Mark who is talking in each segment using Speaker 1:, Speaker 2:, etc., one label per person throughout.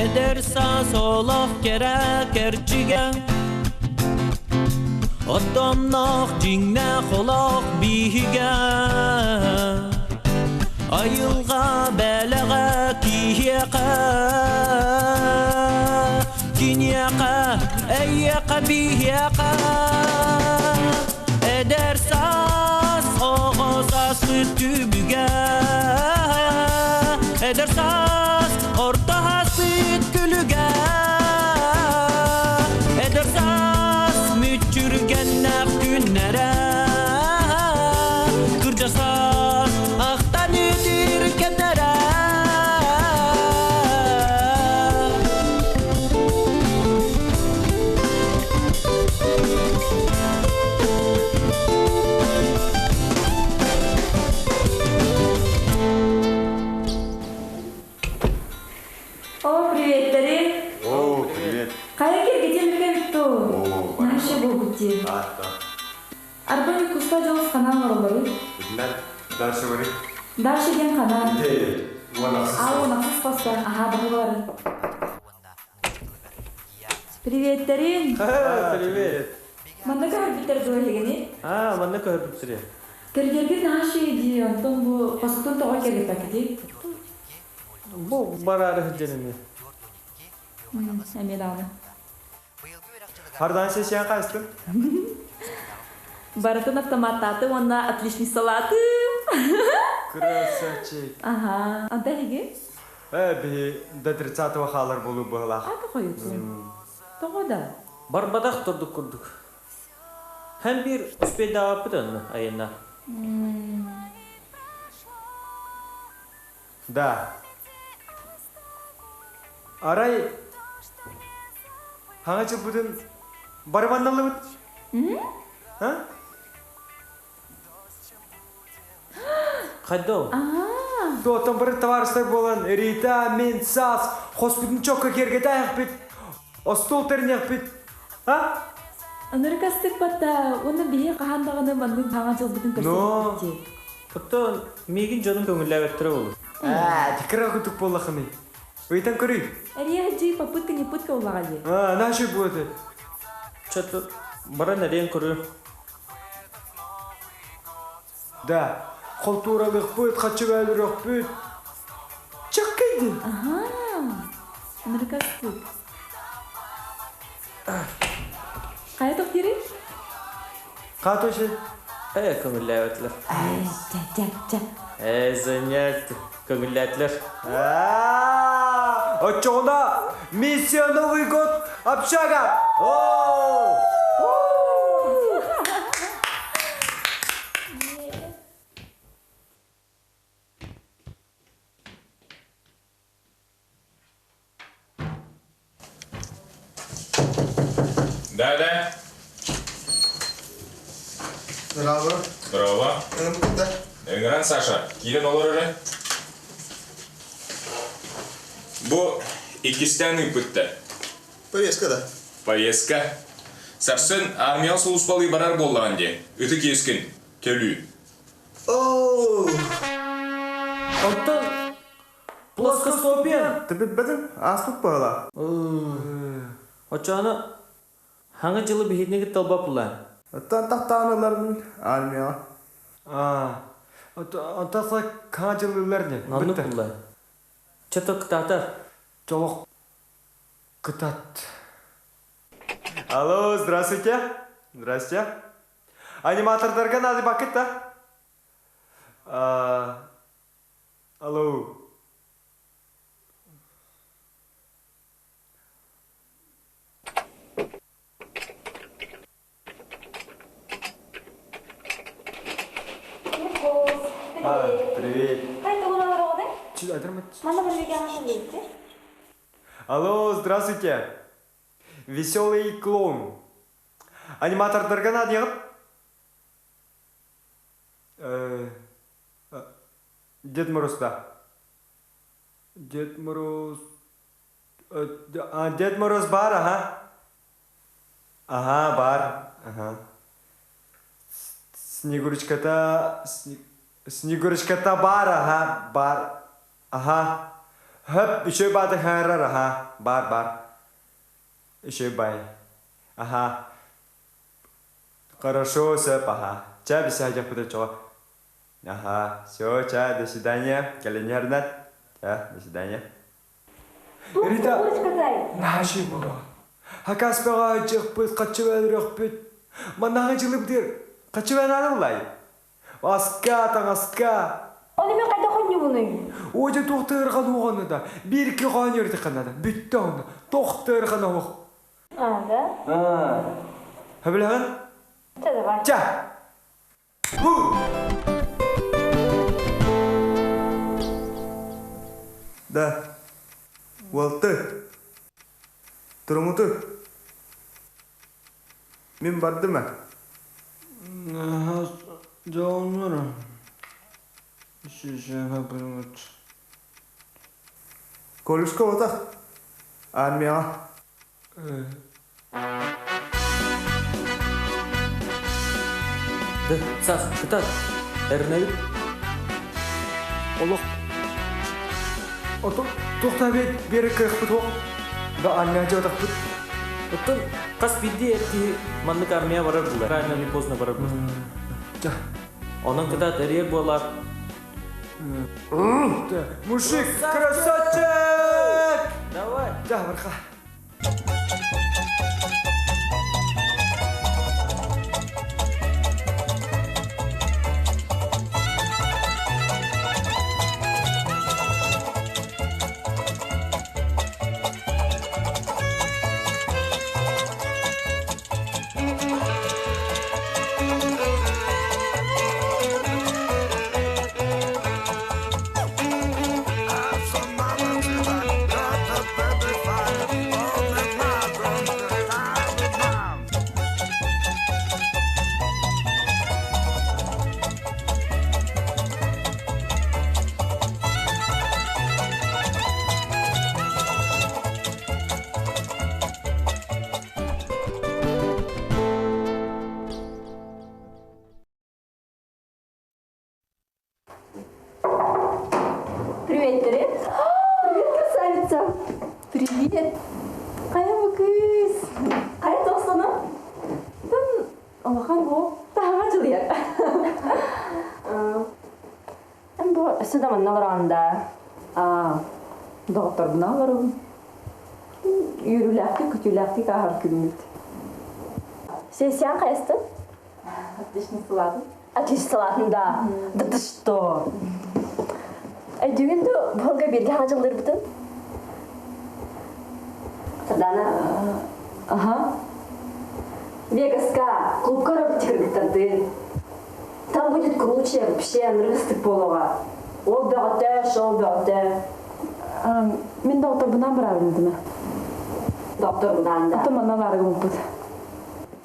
Speaker 1: Эдэр саас олох кэрэ кэрчигэ Оттомноох дьиҥнээх олох биһигэ Айылҕа бэлэҕэ киһиэхэ Киниэхэ, эйиэхэ биһиэхэ Эдэр саас оҕо сааспыт түбүгэ Эдэр саас орто ааспыт күлүгэ Эдэр саас мүччүргэннээх күннэрэ Кырдьар саас ахтан үтүр кэмнэрэ
Speaker 2: О, приветтэри!
Speaker 3: О, привет.
Speaker 2: Хайа киргитин бүкэбит туу?
Speaker 3: О,
Speaker 2: Наша буолбут дии.
Speaker 3: Аатта.
Speaker 2: Арба куста дьолус ханан олороллору?
Speaker 3: Билэр. Дальше говори.
Speaker 2: Дальше диэн ханан.
Speaker 3: Ите, уонахсыз.
Speaker 2: Аа, уонахсыз хоста. Аха, баһыларын. Приветтерин!
Speaker 4: Привет.
Speaker 2: Манна көһөрбүттэр дуо эһигини?
Speaker 4: А, манна көһөрбүттэр.
Speaker 2: Кэргэргит наша дии, онтон бу хостун тоҕо кэлиппэккитий?
Speaker 4: Бу бараары сылдьан
Speaker 2: Эмиэ даҕаны.
Speaker 3: Хардан сессиян хайыстым?
Speaker 2: Барытын автоматтаатым уонна отличницалаатым.
Speaker 3: Красавчик.
Speaker 2: Ага. Anta эһиги?
Speaker 3: Э, биһи до 30-го хаалар болу быһылаах.
Speaker 2: Ата хойутун. Тоҕо да?
Speaker 4: Барбатах турдук курдук. Һәм бир успейдаабыт онно айына.
Speaker 3: Да. Арай хаҥа чылбытын барыбанналыбыт? А?
Speaker 4: Хайдоо.
Speaker 3: Туоттан бары товарищтар буолан, Рита, мен, Сас, хоспутун чокка киэргэтээхпит, остуол тэриниэхпит. А?
Speaker 2: Ынырык астык батта, уонна биһи хаһан даҕаны маннык хаҥа дьылбытын
Speaker 3: Но.
Speaker 2: көрсөбүт дии.
Speaker 4: Оттон миигин дьонум көҥүллээбэттэрэ буолуо.
Speaker 3: Аа, тикра кутук буоллахыный. Ыйтан көрүй.
Speaker 2: Эрия дьи попытка не пытка улаҕа дии.
Speaker 3: А, наша будет.
Speaker 4: Чё-то баран эрийэн көрүө.
Speaker 3: Да. Холтууралыахпыт, хаччыбээлүрүөхпүт. Чаккайдын.
Speaker 2: Ага. Ынырык астык. Хайа тохтири?
Speaker 3: Катоши.
Speaker 4: Э, көҥүллээбэтилэр.
Speaker 2: Ай, ча ча ча.
Speaker 4: Э, занять көҥүллээтилэр.
Speaker 3: Аа, оччоҕуна миссия Новый год общага! О!
Speaker 5: Да, да.
Speaker 6: Здорово.
Speaker 5: Здорово.
Speaker 6: Да.
Speaker 5: Ыҥыран Саша, киирэн олор эрэ. Бу иккистээн ыыппыттар.
Speaker 6: Повестка, да.
Speaker 5: Повестка. Сарсын армияҕа сулууспалыы барар буоллаҕын дии. Ытык иэскин төлүү.
Speaker 6: О!
Speaker 4: Оттон плоскостопия.
Speaker 6: Ты билбэтин, ааспыт быһыла.
Speaker 4: Оччоҕуна хаҥа дьылы биһигини кытта талбаппылаа.
Speaker 6: Оттон тахтаан ыларбын армияҕа.
Speaker 3: Аа, онтон хаажылыылар не?
Speaker 4: Оннук булла. Чё-то кытаатар.
Speaker 3: Чолох кытат. Алло, здравствуйте. Здрасте. Аниматордарга надо бакыт, да? А, алло. А, привет. Алло, здравствуйте. Веселый клоун. Аниматордарга надо ехать? Э, э, Дед Мороз, да. Дед Мороз... Э, а, Дед Мороз бар, ага. Ага, бар. Ага. Снегурочка-то... Снегурочка-то бар, ага, бар. Ага. Хөп, үчүгэй баата хаҥарар, аха. Бар, бар. Үчүгэй бай. Аха. Хорошо, сөп, аха. Чэ, бисээдьэхпит оччоҕо. Аха, все, чэ, до свидания. Кэлин иһэрнэт. Чэ, до свидания. Рита, нааши буолуо. Хакаспаҕа дьыхпыт, хаччы өлөрөхпүт. Маннаҕа дьылыбытыгар хаччы наада булай. Аска, таҥаска.
Speaker 2: Оны мен қайда хонньубунуй?
Speaker 3: Ожа туохтыырхан уоҕаны да, биир-икки хоонньор да, бүттэ онно. Тохтыырхан оһох.
Speaker 2: А, да?
Speaker 3: А. Хөбүлэҕин?
Speaker 2: Чэ, давай.
Speaker 3: Чэ. Ху!
Speaker 6: Да. Уолты. Турумуту. Мин бардым ээ.
Speaker 4: Дьоннор. Шишеха бырмыт.
Speaker 6: Колюшка отах. Армияҕа.
Speaker 4: Да, сас, кытат. Эрнэбит.
Speaker 3: Олох. Ото туохта бит биэр кыахпыт суох. Да армия дьотахпыт.
Speaker 4: Оттон хас биирдии эр киһи маннык армия барар буолар. Рано или поздно барар буолар. Онон кытаат эрийэр буолар.
Speaker 3: Мужик, красавчик!
Speaker 4: Давай.
Speaker 3: Чэ, барха.
Speaker 2: Привет, Привет. Привет, красавица. Привет. Хайа бу кыыс? Хайа тохсоно? Там улахан бу таһаҕа дьылыйар. Эн бу өссө да манна олороҕун да? Аа, доҕотторбуна олоробун. Үөрүүлээхтик, күтүүлээхтик ааһар күммүт. Сессиян хайастын? Отлично сылаатын. Отлично сылаатын, да. Да ты что? Өйдүүгүн ду буолга бииргэ хаҥа Сардана. Ага. Вегаска клубка робот кыргыттардыын. Там будет круче, вообще ныргыстык буолуоҕа. Ол бөҕөтө, шоу бөҕөтө.
Speaker 7: Мин доҕотторбунаан барабын димэ.
Speaker 2: Докторбунаан да.
Speaker 7: Ото манна лаарыгыммыт.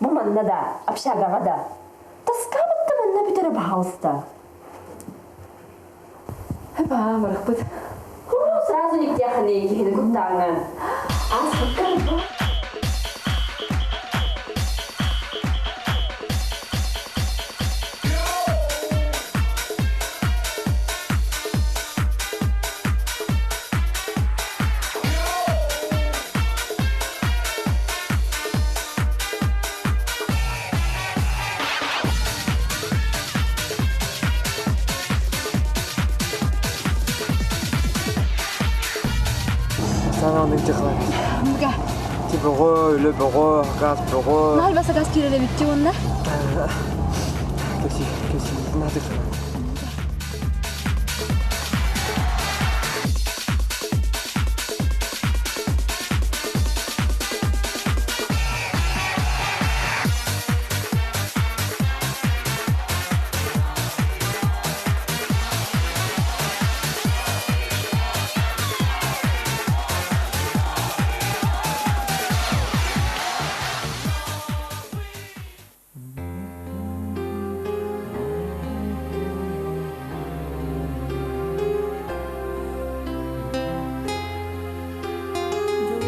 Speaker 2: Бу манна да, общагаҕа да. Таскаабытта манна бүтэрэ пожалуйста.
Speaker 7: Хэпа, барахпыт.
Speaker 2: Сразу никтиэхини киһини куттааҥҥын. Ааспыкка
Speaker 3: Санааны тихлай.
Speaker 8: Мга.
Speaker 3: Ти бөҕө, үлэ бөҕө, газ бөҕө.
Speaker 8: Нахал баса газ киирэрэ бүтти уонна.
Speaker 3: Кэси, кэси, надо.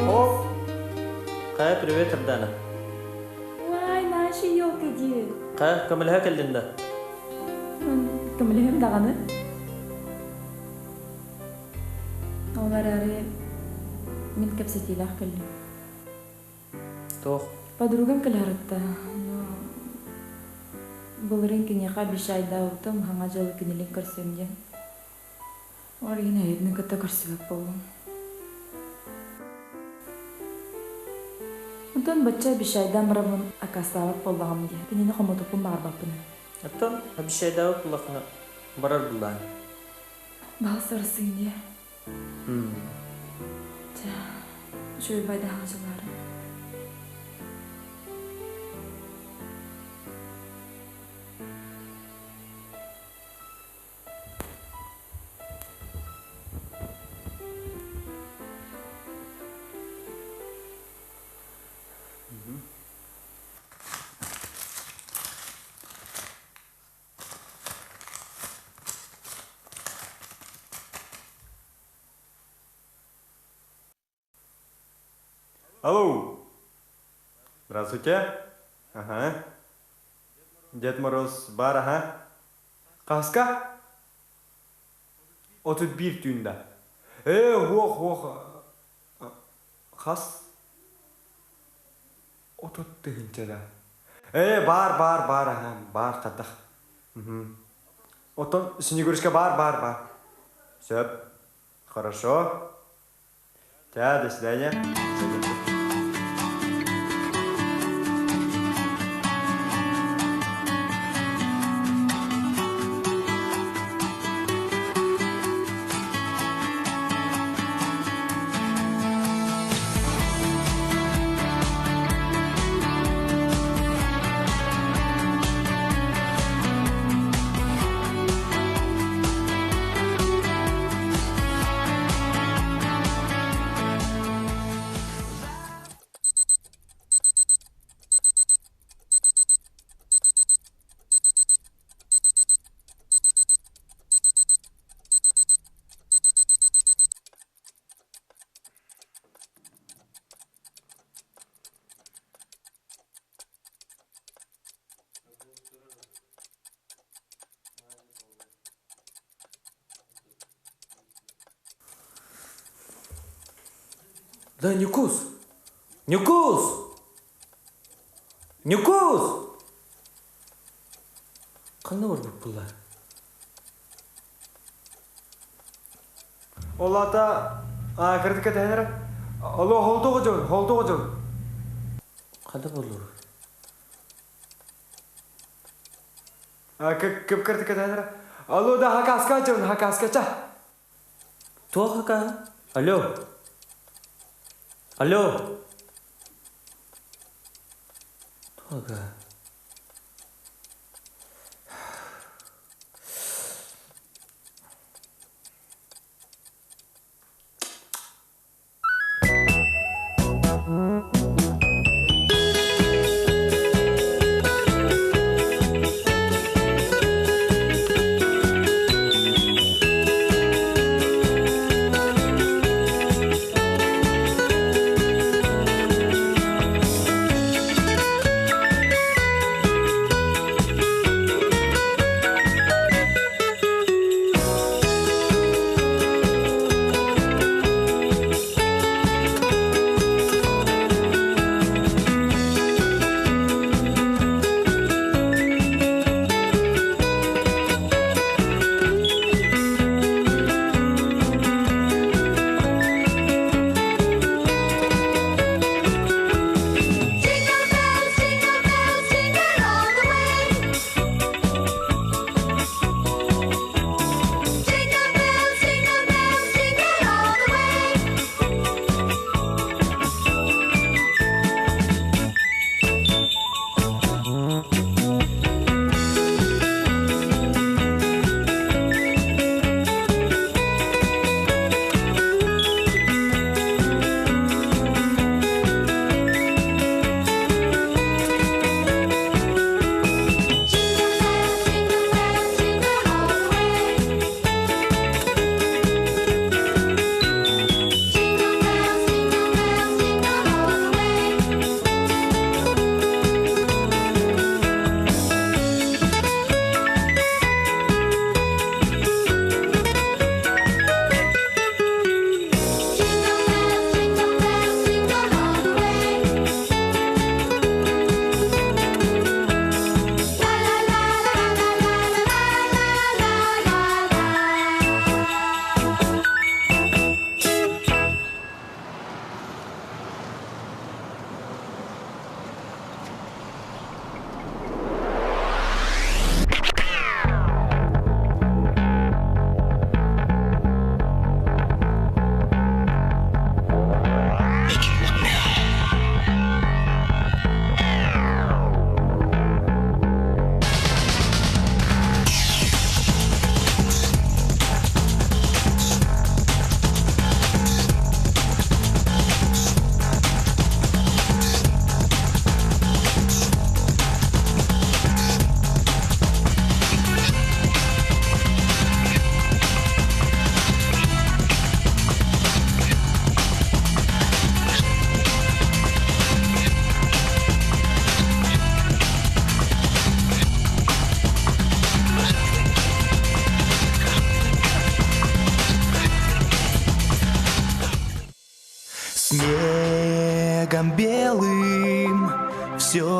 Speaker 3: Оп.
Speaker 4: Хайа, привет, Ардана.
Speaker 2: Вай, наша елка дии.
Speaker 4: Хайа, көмөлөһө кэллин да?
Speaker 2: Көмөлөһүм даҕаны.
Speaker 7: Ол эрээри мин кэпсэтиилээх кэллим.
Speaker 4: Туох?
Speaker 7: Подругам кэлэ сырытта. Но былырыын киниэхэ обещайдаабытым Саҥа дьылы кинилиин көрсүөм диэн. Ол иһин эһигини кытта көрсүбэт буоллум. Онтон бачча обещайдаан бараммын аккаастаабат буоллаҕым дии. Кинини хомотуппун баҕарбаппын.
Speaker 4: Оттон обещайдаабыт буоллаххына барар буллаан.
Speaker 7: Баҕа сарсыын дии. Чэ, үчүгэй байдаһаҥа дьылаары.
Speaker 3: Алло! Здравствуйте. Ага. Дед Мороз бар, ага. Хаска? 31 түүндэ. Ээ, уох, уох. Хас? 30 тыһыынча Ээ, бар, бар, бар, ага, бар, хадах. Оттон Снегурочка бар, бар, бар. Сөп. Хорошо. Чэ, до свидания.
Speaker 4: Да, Ньукуус! Ньукуус! Ньукуус! Ханна барбыт буолла?
Speaker 3: Ол аата кырдык кэтэһэн эрэ. Алло, холтуоҕа дьон, холтуоҕа дьон.
Speaker 4: Ханна буоллур?
Speaker 3: Кып кырдык кэтэһэн эрэ. Алло, да хакаска дьон, хакаска ча.
Speaker 4: Туох хака? Алло. Алло. Туох хака?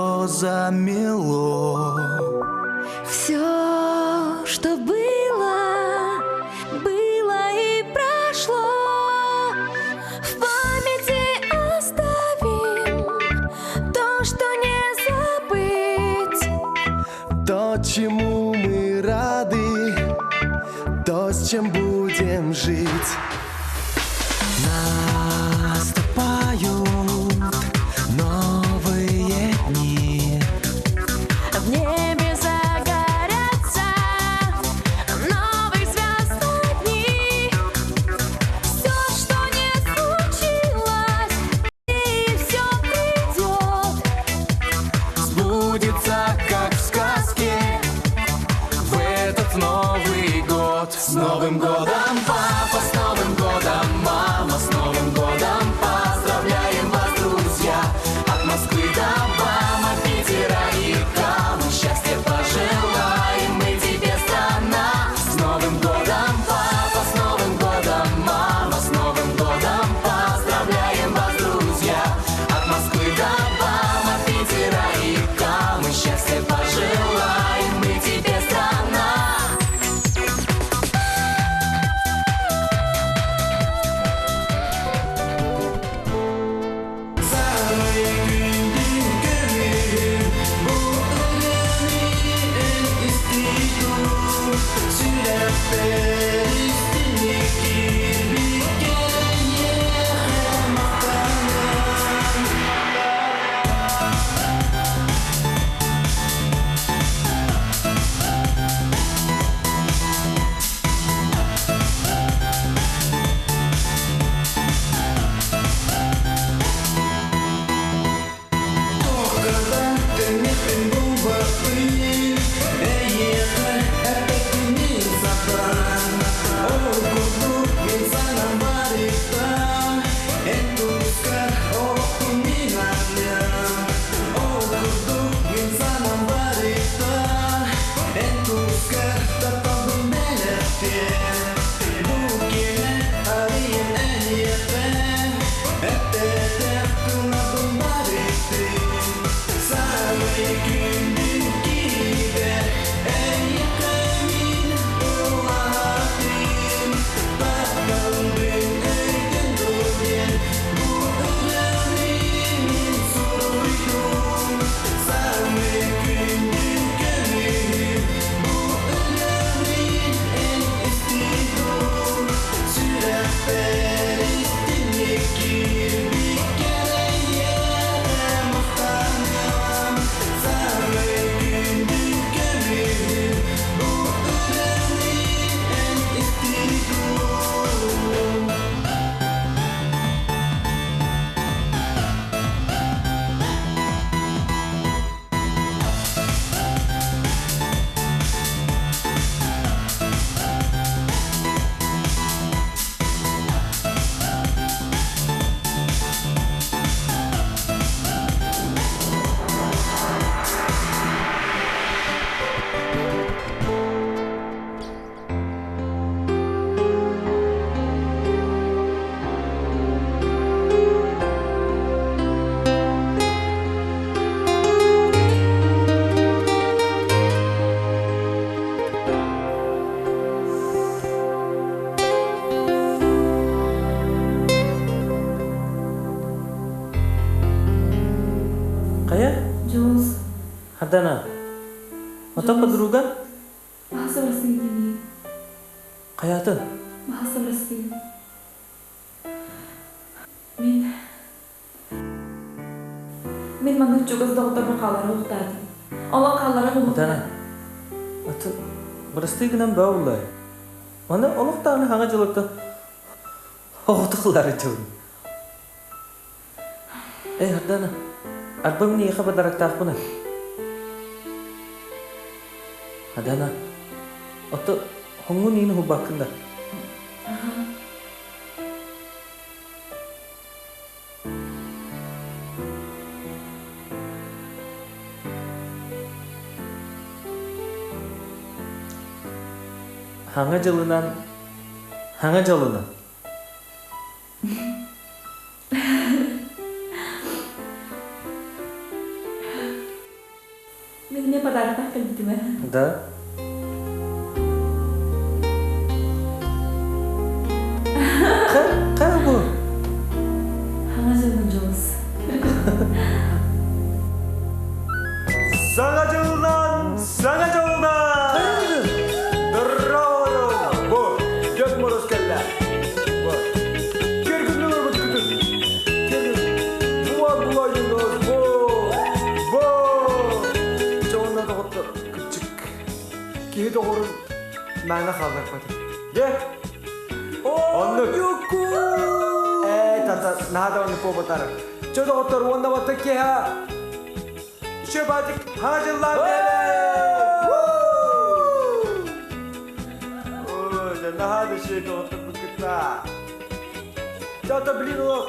Speaker 9: все замело.
Speaker 10: Все, что было, было и прошло, в памяти оставим то, что не забыть.
Speaker 9: То, чему мы рады, то, с чем будем жить. Наступают новые дни.
Speaker 10: В небе загорятся новые звезды дни. Все, что не случилось, и все придет.
Speaker 9: Сбудется, как в сказке, в этот Новый год. С Новым годом, папа, с Новым годом, мама, с Новым годом поздравляем вас, друзья. От Москвы до Бама, Питера и Камы счастья пожелаем мы тебе, страна. С Новым годом, папа, с Новым годом, мама, с Новым годом поздравляем вас, друзья. От Москвы до Бама, Питера и Камы счастья пожелаем мы тебе, страна.
Speaker 4: Хайа?
Speaker 7: Дьулус.
Speaker 4: Хардана. Оттон подруга?
Speaker 7: Баһа бырастыы дии.
Speaker 4: Хайатын?
Speaker 7: Баһа бырастыы. Мин... Мин маннык чугас доҕотторбун хааллара уохтаатым. Олох хааллара
Speaker 4: Хардана. Аты бырастыы гынан баа буллай. Маны олох даҕаны хаҥа дьылыттан оҕотуклары дьылын. Эй, Хардана, арбам миэхэ подароктаахпына. Хардана, ото хоҥҥун иин уһулбаккын да. Хаҥа дьылынан, хаҥа дьылынан.
Speaker 7: Мин эмиэ подароктаах кэлбитим ээ.
Speaker 4: Да. Ха, бу.
Speaker 7: Хаҥа дьылын дьолус.
Speaker 3: Саҥа дьылынан, саҥа дьолунан! Здорово! Бу, Дед Мороз кэллэ. Бу. Кергүннүн ылбыт күтүн. Кергүн. Буа буа юнос, бу. Бу. Чоҕунна доҕоттор, кыччык. Киһи доҕорун мээнэ хаалларбат. Дьэ. Оннук. Ээ, тата, наһаа да оннук буолбатар. Чэ доҕоттор, уонна батта киэһэ Еще баатик хаҥа дьыллаан бэйэлээ! Наһаа да үчүгэй доҕотторбут кытта. Чата, блин, олох.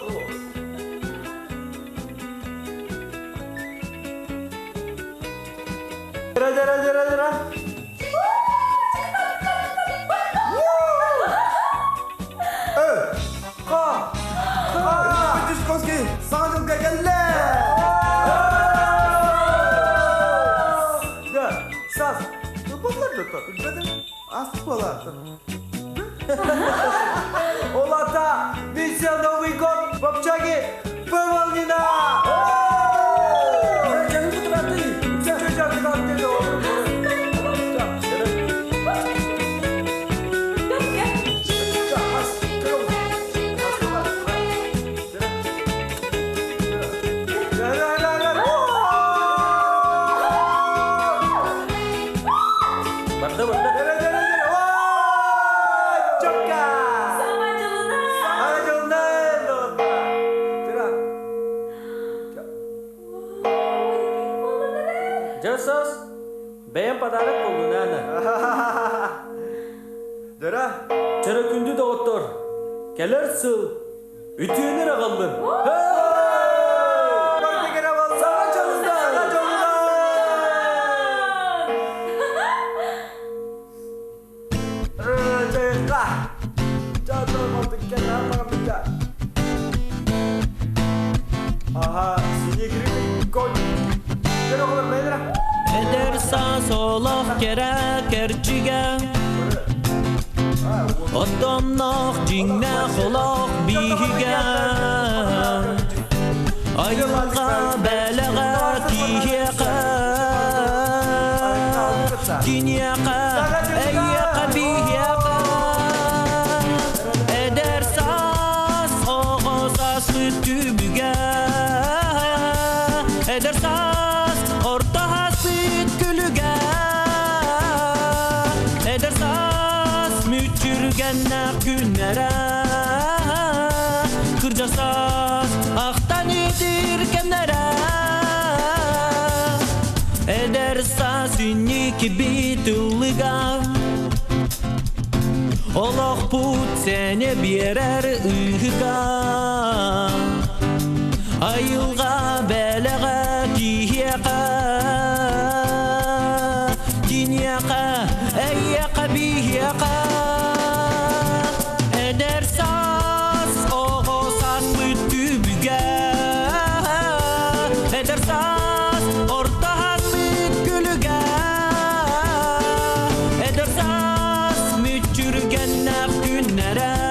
Speaker 3: Дара, дара, дара, дара.
Speaker 6: Ха! Ха! Петушковский саҥа дьылга кэллэ!
Speaker 3: Да, сас. Ылбаллар да то, ылбадым.
Speaker 6: Астык буолааттар.
Speaker 3: Ол ата, миссия Новый год в общаге выполнена!
Speaker 4: Кэлин бутураты. Барда, барда.
Speaker 7: Саҥа дьылынан!
Speaker 3: Саҥа дьылынан!
Speaker 4: Дьэ, сас. Бэйэм подарок боллун, Аана.
Speaker 3: Дара.
Speaker 4: Чөрө күндү доҕоттор, кэлэр сыл үтүөнү эрэ аҕаллын.
Speaker 3: Саҥа дьылынан! Саҥа дьылынан! Чайка! Ага, синий конь.
Speaker 1: Эдэр саас олох кэрэ кэрчигэ Оттомноох дьиҥнээх олох биһигэ Айылҕа бэлэҕэ киһиэхэ Киниэхэ эйиэхэ биһиэхэ Эдэр саас оҕо сааспыт түбүгэ Эдэр саас орто ааспыт күлүгэ Эдэр саас мүччүргэннээх күннэрэ Кырдьар саас ахтан итир кэмнэрэ Эдэр саас инники ыллыга Олохпут сэниэ биэрэр ыһыга Айылҕа бэлэҕэ киһиэхэ Киниэхэ эйиэхэ биһиэхэ Эдэр саас оҕо сааспыт түбүгэ Эдэр саас орто ааспыт күлүгэ Эдэр саас мүччүргэннээх күннэрэ.